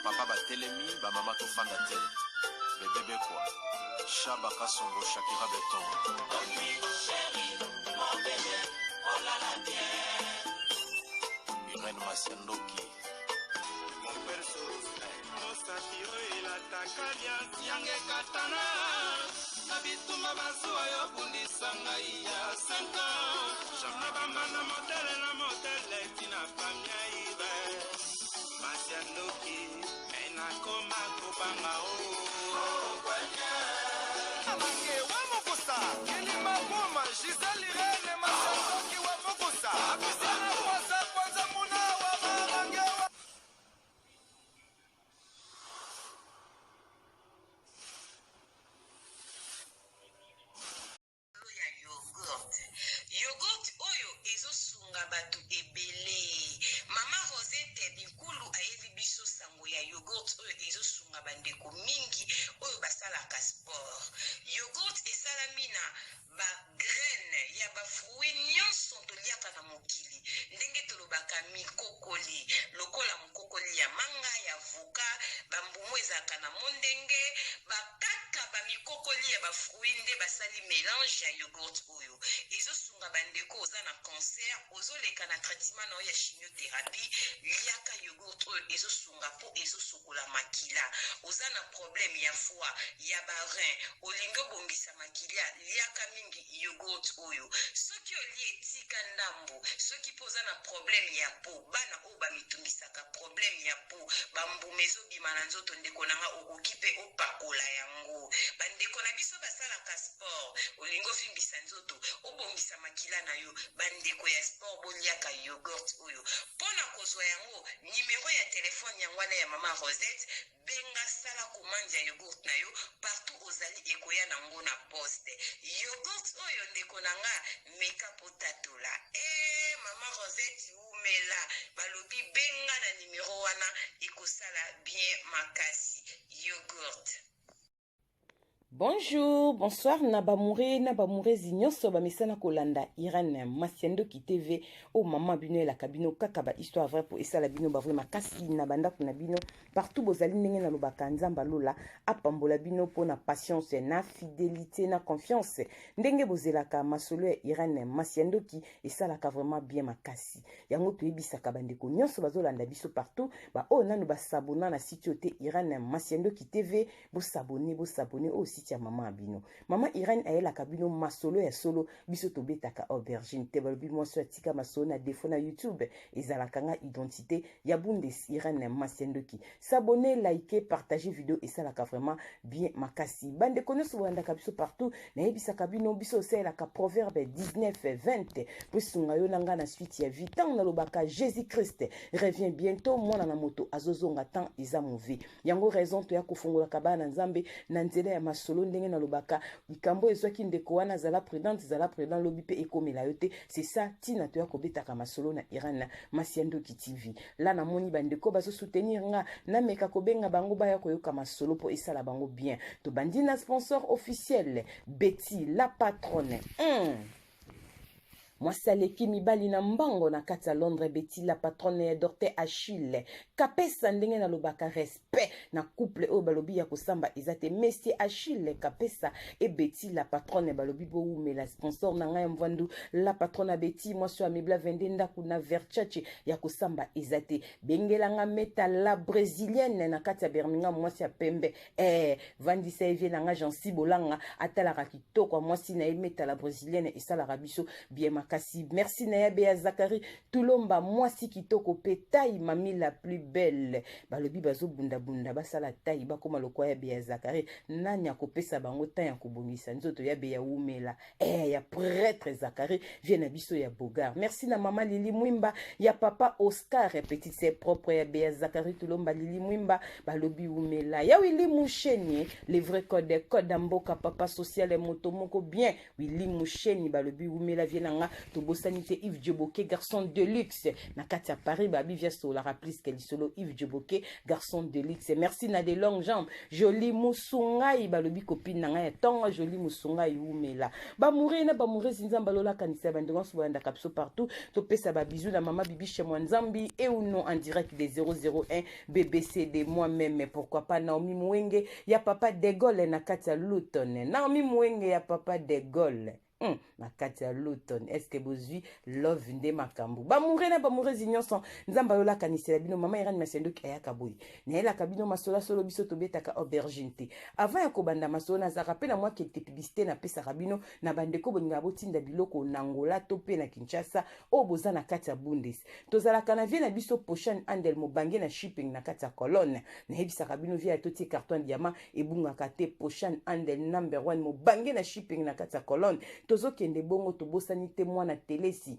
Ba papa batelemi, ba mama tofanda te. Bebe Bekwa, Shaba Kasongo, Shakira Beton. Irène Masiandoki. Mosapi oyo elataka liasi yanga ekatana na bitumba bazuwa yo bundisa ngai ya 5 ans na bambanda motele na motele tina famia ibe masi ya ndoki me nakoma kobanga o Mange wa mokosa kilima boma Gisèle Irene Masandoki wa mokosa Apisana kwasa kwanza muna wa marange wa Likolo ya yoghurt. Yoghurt oyo ezo sunga batu ebele. Mama Rosette Binkulu ayeli biso sango ya yoghurt oyo ezo sunga ba ndeko mingi oyo basalaka sport. Yoghurt esalami na ba graines ya ba fruits nionso toliaka na mokili ndenge tolobaka mikokoli lokola mokokoli ya manga, ya avocat, ba mbuma ezalaka na mondenge, ba kaka ba mikokoli ya ba fruits nde basali melange ya yoghurt oyo. Ezo sunga ba ndeko oza na cancer, ozo leka na traitement na yo ya chimiotherapie, liaka yoghurt oyo ezo sunga po ezo sokola makila. Oza na problème ya foie, ya ba reins, olingi obongisa makilia, liaka mingi yoghurt oyo. Soki olie tika ndambu, soki pe oza na problème ya peau, bana oyo ba mitungisaka problème ya peau, ba mbuma ezo bima na nzoto ndeko na nga okoki pe opakola yango. Ba ndeko na biso basalaka sport, olingi ovimbisa nzoto, obongisa makila na yo, ba ndeko ya sport boliaka yoghurt oyo. Pona kozua yango, numero ya telephone yango wana ya mama Rosette, Benga sala commande ya yogourt na yo partout ozali ekoya na ngo na poste. Yogourt oyo ndeko na nga meka po tatola. Eeh maman Rosette wumela balobi benga na numero wana ekosala bien makasi. Yogourt. Bonjour, bonsoir na bamoure na bamourezi nyonso bamesana kolanda Irène Masiandoki TV o mama bino elaka bino kaka ba histoire vraie po esala bino ba vrai makasi na bandako na bino partout bozali ndenge nalobaka Nzambe alola apambola bino po na patience na fidelité na confiance ndenge bozelaka masolo ya Irène Masiandoki esalaka vraiment bien makasi yango toyebisaka bandeko nyonso bazolanda biso partout ba oyo nanu basabona na site oyo te Irène Masiandoki TV Bo s'abonner, bo s'abonner oyo site ya maman ya bino. Maman Irène ayelaka bino masolo ya solo, biso tobetaka aubergine te. Balobi mwasi oyo atika masolo na défaut na YouTube, ezalaka nga identité ya Bundes Irène Masiandoki. S'abonner, liker, partager vidéo esalaka vraiment bien makasi. Bande nyonso bolandaka biso partout, nayebisaka bino biso osalelaka proverbe 19 20 po esunga yo na nga na suite ya vie. Tango nalobaka Jésus-Christ revient bientôt, mwana na moto azozonga temps eza mauvais. Yango raison toya kofungolaka bana na Nzambe na nzela ya masolo ndenge nalobaka likambo ezwaki ndeko wana zala prudente zala prudent lobi pe ekomela yo te c'est ça tina toya kobetaka masolo na Iran Masiandoki TV la namoni bandeko bazo soutenir nga nameka kobenga bango baya koyoka masolo po esala bango bien tobandi na sponsor officiel Betty la patronne Mwasi aleki mibali na mbango na kati ya Londres Betty la patronne ya Dorte Achille Kapesa ndenge nalobaka respect na couple oyo balobi ya kosamba eza te Monsieur Achille Kapesa et Betty la patronne balobi bowumela sponsor na ngai ya mvandu la patronne ya Betty mwasi oyo amibla 22 ndako na Verchache ya kosamba eza te bengela nga meta la brésilienne na kati ya Birmingham mwasi ya pembe eh vandisa ye vie na nga Jancy Bolanga atalaka kitoko ya mwasi na ye meta la brésilienne esalaka biso bien makasi merci na ya Bea Zakari Tulomba mwasi kitoko pe taille mami la plus belle balobi bazobunda bunda basala taille bakoma lokwa ya Bea Zakari nani akopesa bango temps ya kobongisa nzoto ya Bea wumela eh ya prêtre Zakari vie na biso ya Bogar merci na mama Lili Mwimba ya papa Oscar petite sœur propre ya Bea Zakari Tulomba Lili Mwimba balobi wumela ya Willy Musheni le vrai code code ya mboka papa social moto moko bien Willy Musheni balobi wumela vie na nga. Tobosani te Yves Djoboke, garçon de luxe na kati ya Paris. Babi via solaka plus que lisolo. Yves Djoboke, garçon de luxe, merci na de longues jambes. Joli Musungai, balobi copine na ngai ya ntongo. Joli Musungai, wumela. Bamoure na bamouresi, Nzambe alola kanisa bandeko nyonso bolandaka biso partout. Topesa babizu na mama Bibishe mwa Nzambi euno en direct de 001 BBC de moi-même. Pourquoi pas Naomi Mwenge ya papa de Gaulle na kati ya Luton? Naomi Mwenge ya papa de Gaulle na kati ya Luton, est-ce bozwi love nde makambo? Bamoure na bamouresi nyonso, Nzambe ayolakanisela bino. Mama Irani Masendoki ayaka boye, nayelaka bino masolo solo. Biso tobetaka aubergine te. Avant ya kobanda masolo, nazalaka mpe na mwa quelque publicité napesaka bino na bandeko bolingaka botinda biloko na Ngola to mpe na Kinshasa oyo boza na kati ya Bundes. Tozalaka na vie na biso Pochan Andel, mobange na shipping na kati ya Colonne. Nayebisaka bino, vie ya totie carton diamant ebungaka te. Pochan Andel number one, mobange na shipping na kati ya Colonne. Tozokende bongo, tobosani te mwana telesi,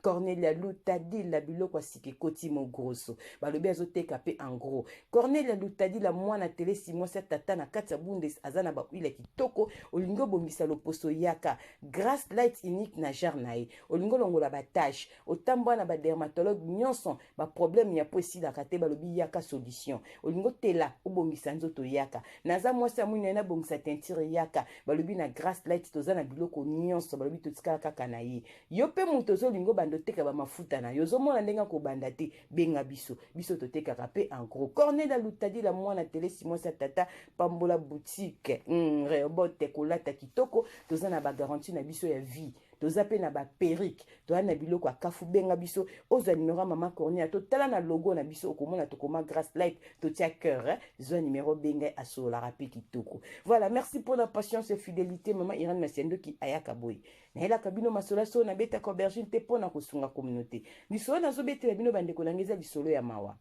Cornelia Lutadila. Biloko ya sika ekoti mogroso, balobi azoteka mpe en gros. Cornelia Lutadila, mwana telesi, mwasi ya tata na kati ya Bundes, aza na bahuile ya kitoko. Olingi obongisa loposo, yaka Grace Light Unique na genre na ye. Olingi olongola batache, otambwa na badermatologue nyonso, baproblème ya po esilaka te, balobi yaka solution. Olingi otela, obongisa nzoto, yaka. Naza mwasi ya mwino, ye nabongisa teinture, yaka. Balobi na Grace Light toza na biloko nyonso, balobi totikala kaka na ye. Yo mpe moto ozolinga obanda oteka bamafuta na yo, ozomona ndenge akobanda te, benga biso. Biso totekaka mpe en gros. Cornelia Lutadila, mwana telesi, mwasi ya tata, pambola boutique Rehoboth. Kolata kitoko, toza na bagarantie na biso ya vie, toza mpe na baperruque, toza na biloko ya kafu. Benga biso, ozwa nimero ya mama Cornelia. Totala na logo na biso, okomona tokoma Grace Light, totia cœur. Zwa nimero, benga, asololaka mpe kitoko. Voilà, merci mpona patience et fidélité. Mama Irene Masiandoki ayaka boye, nayelaka bino masolo so nabetaka aubergine te mpona kosunga communauté. Lisolo nazobetela bino, bandeko na ngai, eza lisolo ya mawa.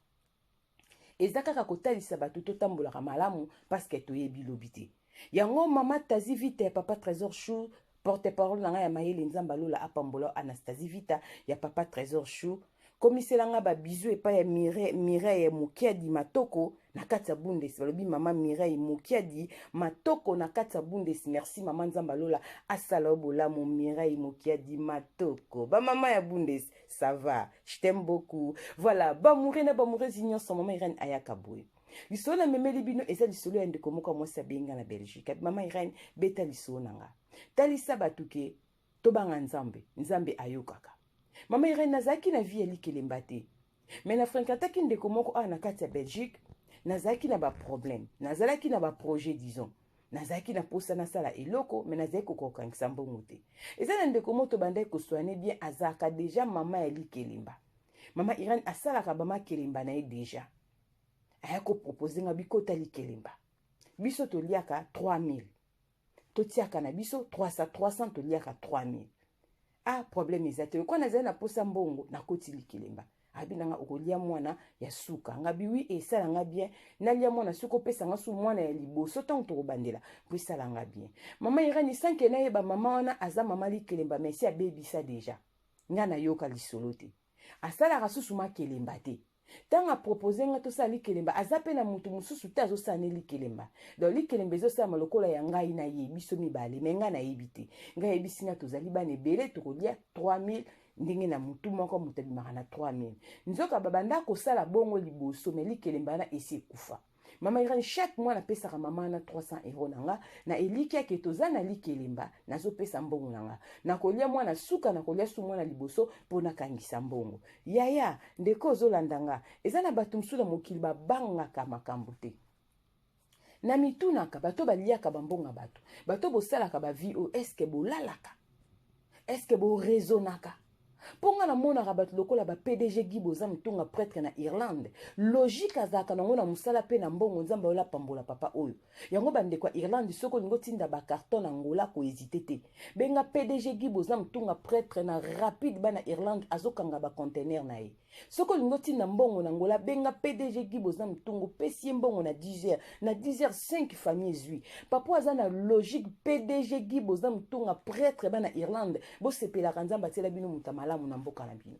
Eza kaka kotalisa bato totambolaka malamu parce que toyebi lobi te. Yango mama Tazi Vita ya papa Trésor Chou, porte parole na ngai ya mayele, Nzambe alola apambola. Anastasie Vita ya papa Trésor Chou, komisela babizu epai ya Mireille Mokiadi Matoko na kati ya Bundes. Balobi mama Mireille Mokiadi Matoko na kati ya Bundes, merci mama, Nzambe alola asala yo bolamu. Mireille Mokiadi Matoko, bamama ya Bundes, ça va, je t'aime beaucoup. Voilà, bamoure na bamouresi nyonso, mama Irene ayaka boye. Lisolo namemeli bino eza lisolo ya ndeko moko ya mwasi abenga na Belgique. Mama Irene, beta lisolo na nga, talisa bato ke tobanga Nzambe, Nzambe ayokaka. Mama Irene, nazalaki na vie ya likelemba te, me nafréquentaki ndeko moko awa na kati ya Belgique. Nazalaki na baproblème, nazalaki na baprojet, disons nazalaki na posa nasala eloko, me nazalaki kokokangisa mbongo te. Eza na ndeko moko tobandaki koswane bien, azalaka déjà mama ya likelemba. Mama Irene, asalaka bamakelemba na ye déjà. Aya kopropose nga bikota likelemba. Biso toliaka 3000, totiaka na biso 300 300, toliaka 3000. Ah, problème eza te. Lokola nazali na posa mbongo, nakoti likelemba. Abi nanga okolia mwana ya suka. Nga bi oui, esalanga bien nalia mwana suka, opesanga su mwana ya liboso ntango tokobandela mpo esalanga bien. Mama Irani, sanke nayeba mama wana aza mama likelemba, mais abebisa déjà. Nga nayoka lisolo te, asalaka susu makelemba te. Ntango apropose nga tosala likelemba, aza mpe na motu mosusu te azosala ne likelemba. Donc likelemba ezosalama lokola ya ngai na ye, biso mibale, me ngai nayebi te. Ngai ayebisi nga tozali bana ebele, tokolia 3000 ndenge na motu moko, moto abimaka na 3000. Nzoka babanda kosala bongo liboso, me likelemba wana esi ekufa. Mama Irene, chaque mois napesaka mama wana 300 euro na nga na eliki ake toza na likelemba. Nazopesa mbongo na nga, nakolia mwana suka, nakolia su mwana liboso mpo nakangisa mbongo. Yaya, ndeko ozolanda nga, eza na bato mosusu na mokili babangaka makambo te. Na mitunaka, bato baliaka bambongo ya bato, bato bosalaka bavie oyo, est-ce bolalaka? Est-ce boraisonnaka? Mpo nga namonaka bato lokola ba PDG Guy Boza Motunga, prêtre na Irlande, logique azalaka nango na mosala mpe na mbongo. Nzambe oyo apambola papa oyo. Yango bandeko ya Irlande, soki olingi otinda bacarton na Ngola, kohésite te, benga PDG Guy Boza Motunga, prêtre na rapide. Bana Irlande azokanga bacontener na ye. Soki olingi otinda mbongo na Ngola, benga PDG Guy Boza Motunga, opesi ye mbongo na 10 heures, na 10 heures 5 famille ezwi. Papa aza na logique. PDG Guy Boza Motunga, prêtre, bana Irlande bosepelaka, Nzambe atiela bino moto ya malamu na mboka na bino.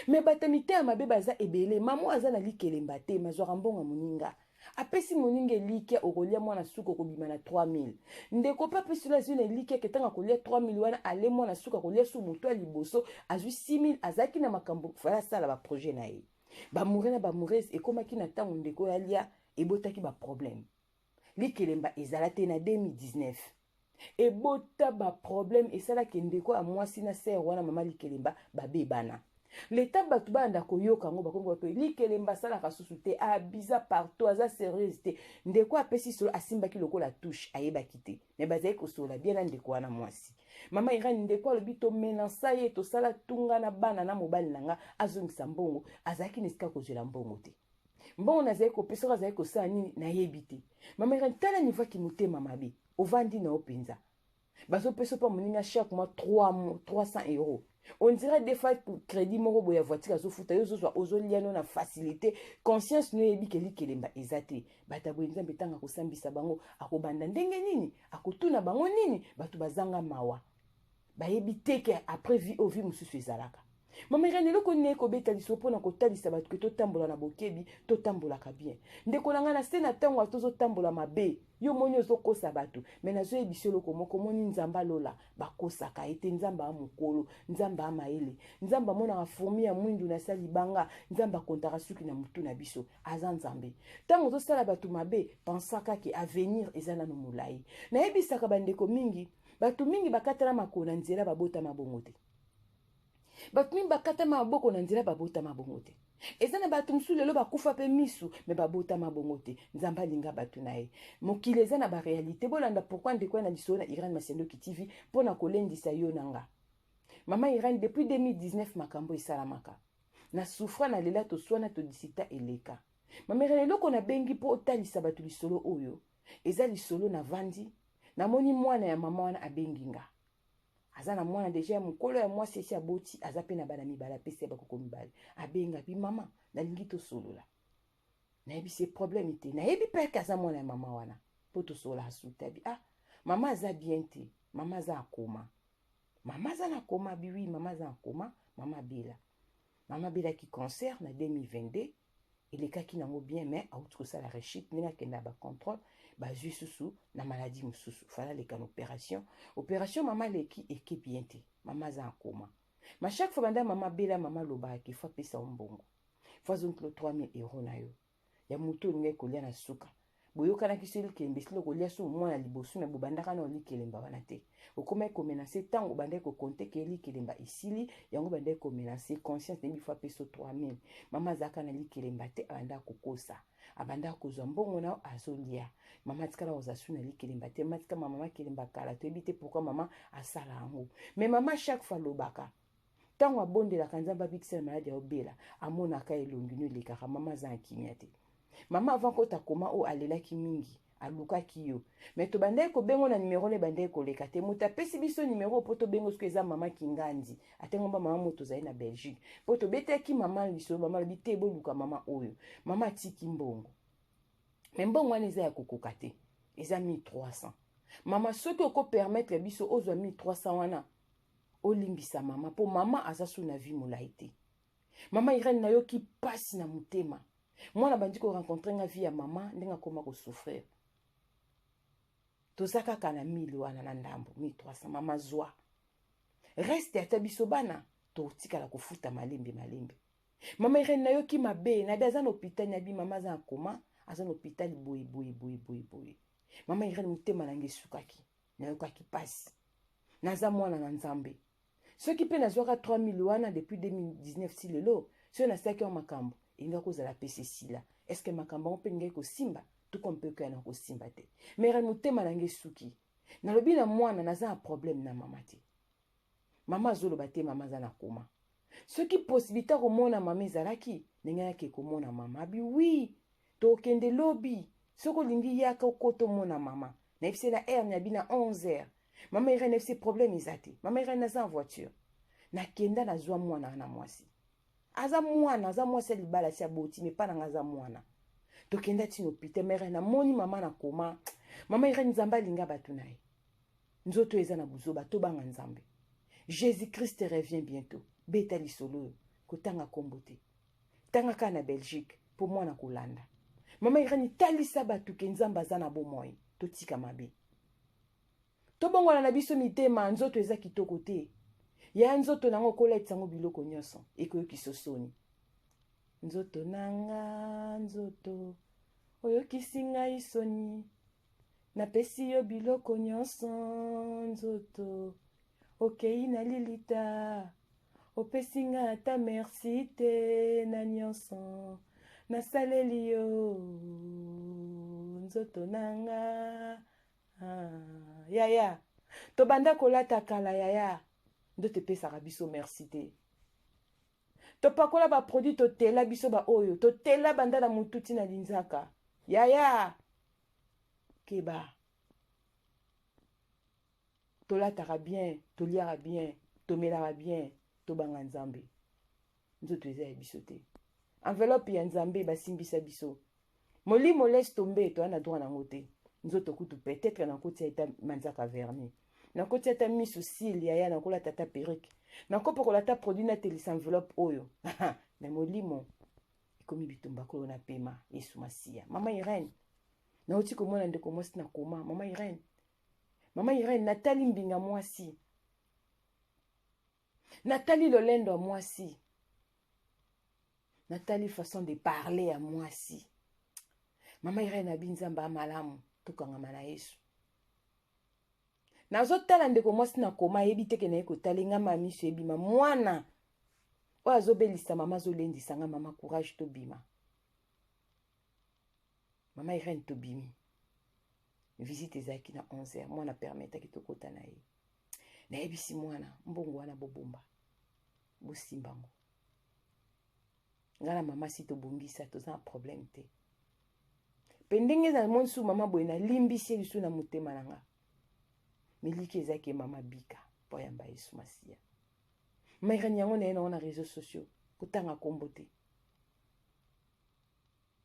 Me bato ya mitema mabe baza ebele. Mama aza na likelemba te, mazwaka mbongo ya moninga. Apesi moninga elikya okolia mwana suka okobima na 3000. Ndeko mpe apesi azwi na elikya ke ntango akolia 3000 wana ale mwana suka akolia su moto ya liboso azwi 6000 azalaki na makambo fala asala baprojet na ye. Bamoure na bamourese ekomaki na ntango ndeko oyo alia ebotaki baproblème. Likelemba ezala te na 2019. Ebota baproblème esalaki ndeko ya mwasi na sere wana mama Likelemba babebana. Leta bato banda koyoka yango bakomi koyoka Likelemba asalaka susu te, abiza partout, aza serieuse te. Ndeko apesi solo asimbaki lokola touche, ayebaki te. Mais bazali kosolola bien na ndeko wana mwasi. Mama Irene ndeko alobi tomenansa ye tosala tunga na bana na mobali na nga azongisa mbongo, azalaki na esika kozwela mbongo te. Mbongo nazali kopesa soki azali kosala nini nayebi te. Mama Irene tala niveau ya kimotema mabe, ovandi na yo mpenza. Bazopesa mpa moninga chaque mois 3 300 euros. On dirait des fois crédit moko boya voiture azofuta yo ozozwa ozolia no na facilité conscience no yebi ke likelemba eza te. Bato ya boye Nzambe ntango akosambisa bango akobanda ndenge nini, akotuna bango nini? Bato bazanga mawa, bayebi te ke après vie oyo vie mosusu ezalaka. Mama Irene eloko nini ekobeta liso mpona kotalisa bato ke totambola na bokebi, totambolaka bien. Ndeko na ngai na se na ntango tozotambola mabe, yo moni ozokosa bato, me nazoyebisa eloko moko, moni Nzambe alola bakosaka ye te. Nzambe a mokolo, Nzambe a mayele, Nzambe amonaka fourmi ya mwindu na sa libanga, Nzambe akontaka suki na mutu na biso, aza Nzambe. Ntango ozosala bato mabe, pensaka ke avenir eza nano molai. Nayebisaka bandeko mingi, bato mingi bakatana makolo na nzela babotama bongo te. Bato mingi bakatama maboko na nzela babotama bongo te. Eza na bato mosusu lelo bakufa mpe misu me babotama bongo te. Nzambe alinga bato na ye. Mokili eza na barealité. Bolanda pourquoi ndeko na lisolo na Irene Masiandoki TV mpona kolendisa yo na nga. Mama Irene depuis 2019 makambo esalamaka. Na souffra na lela toswana todisita eleka. Mama Irene eloko nabengi mpo otalisa bato lisolo oyo eza lisolo navandi namoni mwana ya mama wana abengi nga. Aza na mwana deja ya mokolo ya mwasi esi aboti, aza pe na bana mibale, apesi ya bakoko mibale. Abenga bi mama, nalingi tosolola. Nayebisi ye problème te. Nayebi pe ke aza mwana ya mama wana. Po tosolola asuta bi ah mama aza bien te, mama aza akoma. Mama aza na koma bi oui, mama aza na koma, mama bela. Mama belaki cancer na 2022. Elekaki nango bien mais auti kosala rechute ndenge akenda ba contrôle bazwi susu na maladie mosusu fala aleka na opération. Opération mama aleki eke bien te, mama aza na koma. Ma chaque fois banda mama bela, mama alobaka ke faut apesa yo mbongo, faut azongela 3000 euros na yo ya moto olingaki kolia na suka. Boyokanaki so likelemba esili kolia so mwana liboso me bobandaka na likelemba wana te. Okomaki komenase ntango obandaki kokonte ke likelemba esili, yango obandaki komenase conscience nayebi fo apesa 3000. Mama azalaka na likelemba te, abandaka kokosa, abandaka kozwa mbongo na azolia. Mama atikala kozwa su na likelemba te, mama atika mama makelemba kala, toyebi te pourquoi mama asala yango. Mais mama chaque fois alobaka ntango abondelaka Nzambe abikisa na maladi ya obela, amonaka elongi no elekaka, mama aza na kimia te. Mama avant kota koma oyo alelaki mingi, alukaki yo. Mais tobandaki kobengo na numero na ebandaki koleka te. Moto apesi biso numero po tobengo soki eza mama Kingandi. Atengo ba mama moto ozali na Belgique. Po tobetaki mama lisolo, mama alobi te boluka mama oyo. Mama atiki mbongo. Mais mbongo wana eza ya kokoka te. Eza 1300. Mama soki oko permettre biso ozwa 1300 wana, olimbisa mama po mama aza su na vie molai te. Mama Irene nayoki pasi na motema. Mwana bandi ko rencontrer nga vie ya mama ndenge akoma ko souffrir. Toza kaka na 1000 wana na ndambo 1300 mama zwa. Reste ata biso bana totikala kofuta malembe malembe. Mama Irene nayoki mabe, nabi aza na hôpital, nabi mama aza na coma, aza na hôpital boye boye boye boye boye. Mama Irene motema na ngai esukaki, nayokaki pasi. Naza mwana na Nzambe. Soki pe nazwaka 3000 wana depuis 2019 ti lelo, soki nasalaki yango makambo, elinga kozala pe sesila. Est-ce que makambo yango pe elingaki kosimba? Tout comme pe koya na kosimba te. Mais motema na ngai esuki. Nalobi na mwana naza na problème na mama te. Mama azoloba te, mama aza na coma. Soki possibilité ya komona mama ezalaki, ndenge nake komona mama. Abi oui, tokende lobi. Soki olingi yaka okota omona mama. Nayebisi na heure nabi na 11h. Mama Irene nayebisi problème eza te. Mama Irene naza en voiture. Nakenda nazwa mwana na mwasi. Aza mwana, aza mwasi ya libala si aboti, mais pa nanga aza mwana. Tokenda ti na hôpital, mère namoni mama na coma. Mama Irene Nzambe alinga bato na ye. Nzoto eza na buzoba, tobanga Nzambe. Jésus-Christ revient bientôt. Beta lisolo oyo, kotanga kombo te. Tanga kaka na Belgique po mwana kolanda. Mama Irene, talisa bato ke Nzambe aza na bomoi. Totika mabe, tobongola na biso mitema. Nzoto eza kitoko te ya nzoto nango, okolatisa yango biloko nyonso, ekoyokisa soni. Nzoto na nga, nzoto oyokisi ngai soni, napesi yo biloko nyonso, nzoto okei na lilita, opesi nga ata merci te na nyonso nasaleli yo, nzoto na nga. Ah, yaya, tobanda kolata kala, yaya, nzoto epesaka biso merci te. Topakola baproduit, totela biso baoyo totela banda na motu ntina linzaka. Yaya, keba, tolataka bien, toliaka bien, tomelaka bien, tobanga Nzambe. Nzoto eza ya biso te, enveloppe ya Nzambe basimbisa biso. Molimo, laisse tomber, toya na droit nango te. Nzoto kutu peut-être nakotia ata manzaka vernis, nakotia ata miso cils, yaya, nakolata ata perruque, nakopakola ata produit, natelisa enveloppe oyo na molimo ekomi bitumba. Koyo na pema Yesu Masiya. Mama Irene, nauti komona ndeko mwasi na koma. Mama Irene, mama Irene, natali mbinga mwasi, natali lolendo ya mwasi, natali façon de parler ya mwasi. Mama Irene, abi Nzambe amalamu, tokangama na Yesu. Nazotala ndeko mwasi na koma, ayebi teke naye kotala nga, ma miso ebima. Mwana oyo azobelisa mama, azolendisa nga: "Mama, courage, tobima." Mama Irene, tobimi. Visite ezalaki na 11 heures. Mwana permettaki tokota na ye. Nayebisi mwana: "Mbongo wana bobomba, bosimba ngo. Ngai na mama si tobongisa, toza na problème te." Mpe ndenge namoni su mama boye, nalimbisi ye lisu na motema na nga. Miliki ezalaki mama bika mpo ayamba Yesu Masiya. Mairani yango na ye nango na réseaux sociaux, kotanga nkombo te.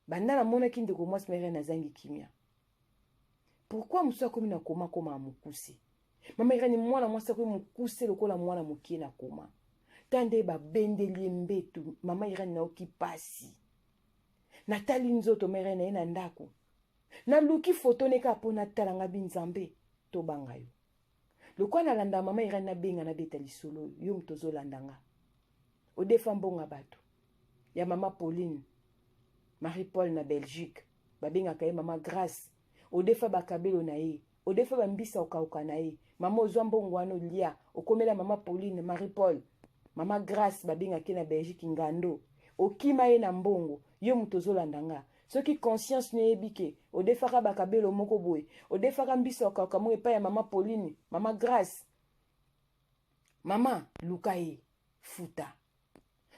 Banda namonaki ndeko mwasi Mairani, azangi kimia. Pourquoi mosu akomi na koma, koma ya mokuse? Mama Irani, mwana mwasi akomi mokuse lokola mwana mokie na koma. Ta nde babendeli ye mbetu. Mama Irani, nayoki pasi, natali nzoto mere na ye na ndako, naluki foto ne kaka mpo natala nga. Bi Nzambe, tobanga yo. Lokola nalanda mama Irani, nabenga, nabeta lisolo oyo. Yo moto ozolanda nga, odefa mbonga bato ya mama Pauline, Marie Paul na Belgique, babengaka ye mama Grâce, odefa bakabelo na ye, odefa bambisa okauka na ye. Mama, ozwa mbongo wana, olia, okomela mama Pauline, Marie Paul, mama Grâce babengaki ye na Belgique, ngando okima ye na mbongo. Yo moto ozolanda nga, soki conscience no eyebi ke odefaka bakabelo moko boye, odefaka mbisa okauka moko epai ya mama Pauline, mama Grâce, mama, luka ye, futa.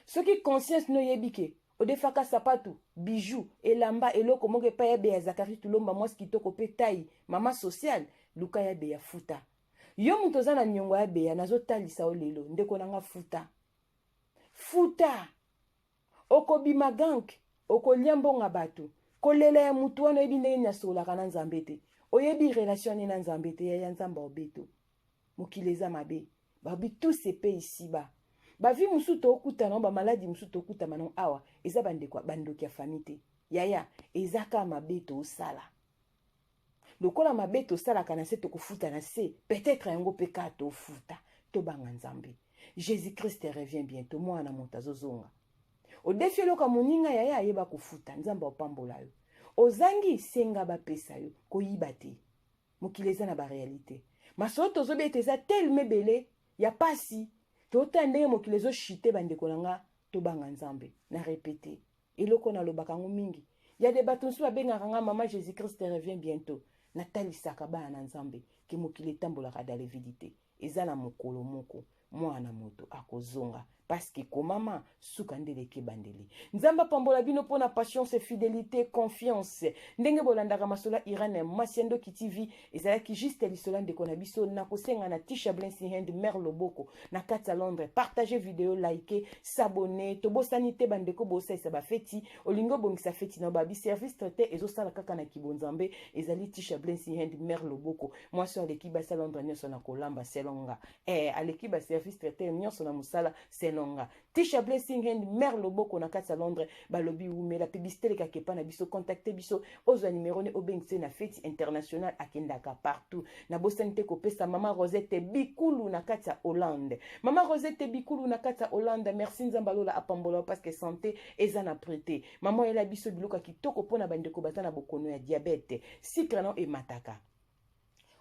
Soki conscience no oyebi ke odefaka sapatu, bijou, elamba, eloko moko epai ya Beya Zakari Tulomba, mwasi kitoko mpe tai, mama sociale, luka ya Beya, futa. Yo moto oza na niongo ya Beya, nazotalisa yo lelo, ndeko na nga, futa, futa. Okobima gank, okolia mbonga bato, kolela ya motu wana. Oyebi ndenge nini asololaka na Nzambe te, oyebi relation nini na Nzambe te. Yaya, Nzambe obeto. Mokili eza mabe, babi tout se paye ici-bas. Bavi mosusu tokutana ngo, bamaladi mosusu tokutama nango awa, eza bandeko bandoki ya famille te, yaya, eza kaka mabe tosala. Lokola mabe tosalaka na se, tokofuta na se. Peut-être yango mpe kaka tofuta. Tobanga Nzambe. Jésus Christ revient bientôt. Mwana moto azozonga. Odefi eloko ya moninga, yaya, ayeba kofuta. Nzambe apambola yo. Ozangi, senga bapesa yo. Koyiba te. Mokili eza na baréalité. Masolo tozobeta eza telema ebele ya pasi. Totala ndenge mokili ezoshite. Bandeko na nga, tobanga Nzambe. Na répéter eloko nalobaka yango mingi ya de bato mosusu babengaka nga mama Jésus Christ revient bientôt. Natalisaka bana na Nzambe ke mokili etambolaka dans le vide te. Eza na mokolo moko mwana moto akozonga, parce que komama suka nde eleki ebandeli. Nzambe apambola bino mpona patience, fidélité, confiance, ndenge bolandaka masolo ya Irene Mwasi ya Ndoki TV. Ezalaki juste lisolo ya ndeko na biso. Nakosenga na Tisha Blensi Hand, mare loboko na kati ya Londres, partage video, like, s'abonner. Tobosani te bandeko bosalisa bafeti. Olingi obongisa feti na babi, service traiteur ezosala kaka na kibonzambe. Ezali Tisha Blensi Hand, mare loboko, mwasi oyo aleki basi ya Londres nyonso na kolamba selon nga. Aleki baservice traiteur nyonso na mosala selon. Elonga. Tisha Blessing Hand, mère Loboko na kati ya Londres, balobi wumela publicité lekaka epa na biso, contacte biso, ozwa numero ne obengisa na feti internationale akendaka partout. Nabosani te kopesa mama Rosette Bikulu na kati ya Hollande. Mama Rosette Bikulu na kati ya Hollande, merci Nzambe alola apambola parce que santé eza na prix te. Mama oyela biso biloko ya kitoko pona bandeko baza na bokono ya diabète. Sucre na emataka.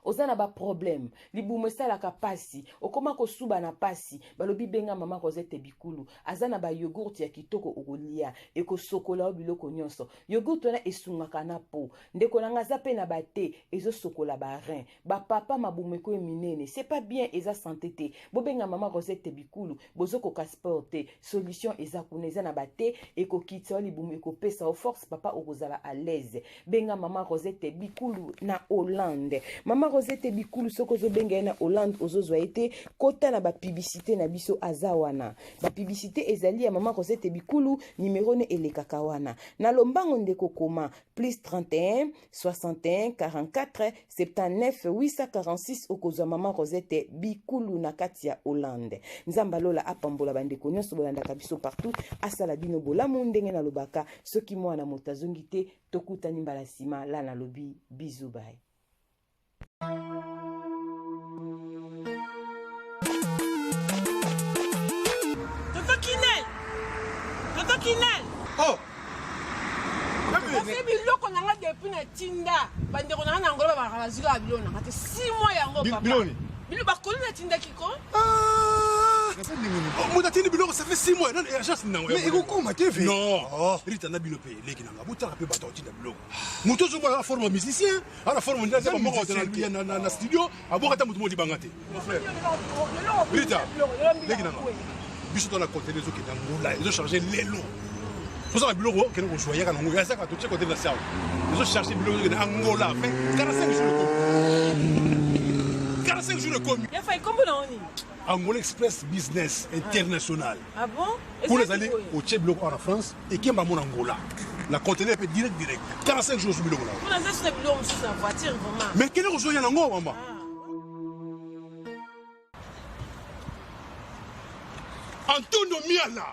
Oza na ba problème, libumu esalaka pasi, okoma kosuba na pasi, balobi benga mama Rosette Bikulu, aza na ba yogourt ya kitoko okolia, ekosokola yo biloko nyonso. Yogourt wana esungaka na po. Ndeko na nga aza pe na ba te, ezosokola ba rein. Ba papa mabumu ekomi minene, c'est pas bien, eza santé te. Bobenga mama Rosette Bikulu, bozokoka sport te, solution eza kuna, eza na ba te, ekokitisa yo libumu, ekopesa yo force, papa okozala à l'aise. Benga mama Rosette Bikulu na Hollande. Mama Rosette Bikulu soki ozobenga ye na Hollande ozozwa ye te, kota na ba publicité na biso aza wana. Ba publicité ezali ya mama Rosette Bikulu, numero ne elekaka wana. Na lombango ndeko koma plus 31 61 44 79 846 okozwa mama Rosette Bikulu na kati ya Hollande. Nzambe alola apambola bandeko nyonso bolandaka biso partout, asala bino bolamu ndenge nalobaka soki mwana moto azongi te tokutani mbala nsima la nalobi bisous bye. Tonton Kinel! Tonton Kinel! Oh! Kasi biloko na nga depuis na tinda bandeko na nga na Angola babaka bazwi kaka biloko na nga te 6 mois yango papa. Biloko nini? Biloko bakoli natindaki ko. Moto atindi biloko ça fait 6 mois nani agence nango. Mais ekokoma te ve. Non. Oh. Rita na bino pe leki nanga botala pe bato otinda biloko. Moto ozomona na forme ya musicien, ana forme nde aza moko na na na studio, aboka ata moto moko libanga te. Mon frère. Rita, leki nanga. Biso to na conteneur ezokende Angola, ezo charger lelo. Tozala biloko okende kozwa yaka nango, yazaka totie conteneur na sawa. Ezo charger biloko ezokende Angola, fait 45 jours ekomi. 45 jours ekomi. Ya fai kombo na oni. Angola Express Business International. Ah bon? Kuna ezali otie biloko awa na France ekemba mona Angola. Na conteneur pe direct direct. 45 jours biloko na. Kuna eza suna biloko mosusu na voiture vraiment. Mais kende kozwa ya nango mama. Antonio Miala.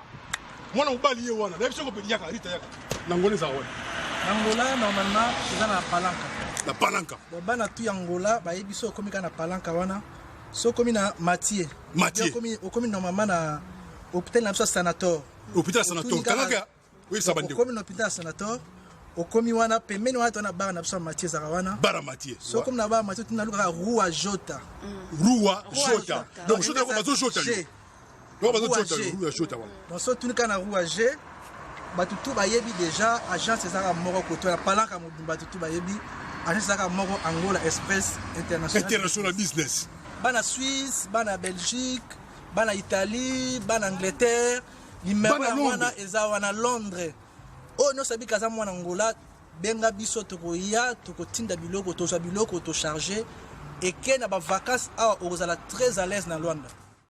Mwana mobali ye wana. Nayebi soko pe yaka Rita yaka. Na Angola eza wana. Na Angola normalement eza na Palanca. Na Palanca. Bana tu ya Angola bayebi so okomi kaka na Palanca wana. So okomi na Mathieu. Mathieu. Okomi okomi normalement na hôpital na biso Sanator. Hôpital Sanator. Kangaka oyebisa bandeko. Okomi na hôpital Sanator. Okomi wana pembeni wana tona bar na biso ya Mathieu ezalaka wana. Bar ya Mathieu. So okomi na bar ya Mathieu tuna lukaka Rua Jota. Rua Jota. Donc Jota bazo Jota. Donc bazo Jota Rua Jota wana. Donc so tuni kana Rua G bato tu bayebi déjà agence ezalaka moko koto ya palanka mobimba bato tu bayebi agence ezalaka moko Angola Express International. International Business. Bana Suisse, bana Belgique, bana Italie, bana Angleterre, numéro ya wana eza wana Londres. Oyo nyonso abika aza mwana Angola, benga biso tokoya, tokotinda biloko, tozwa biloko, tocharge eke na ba vacances awa okozala très à l'aise na Luanda.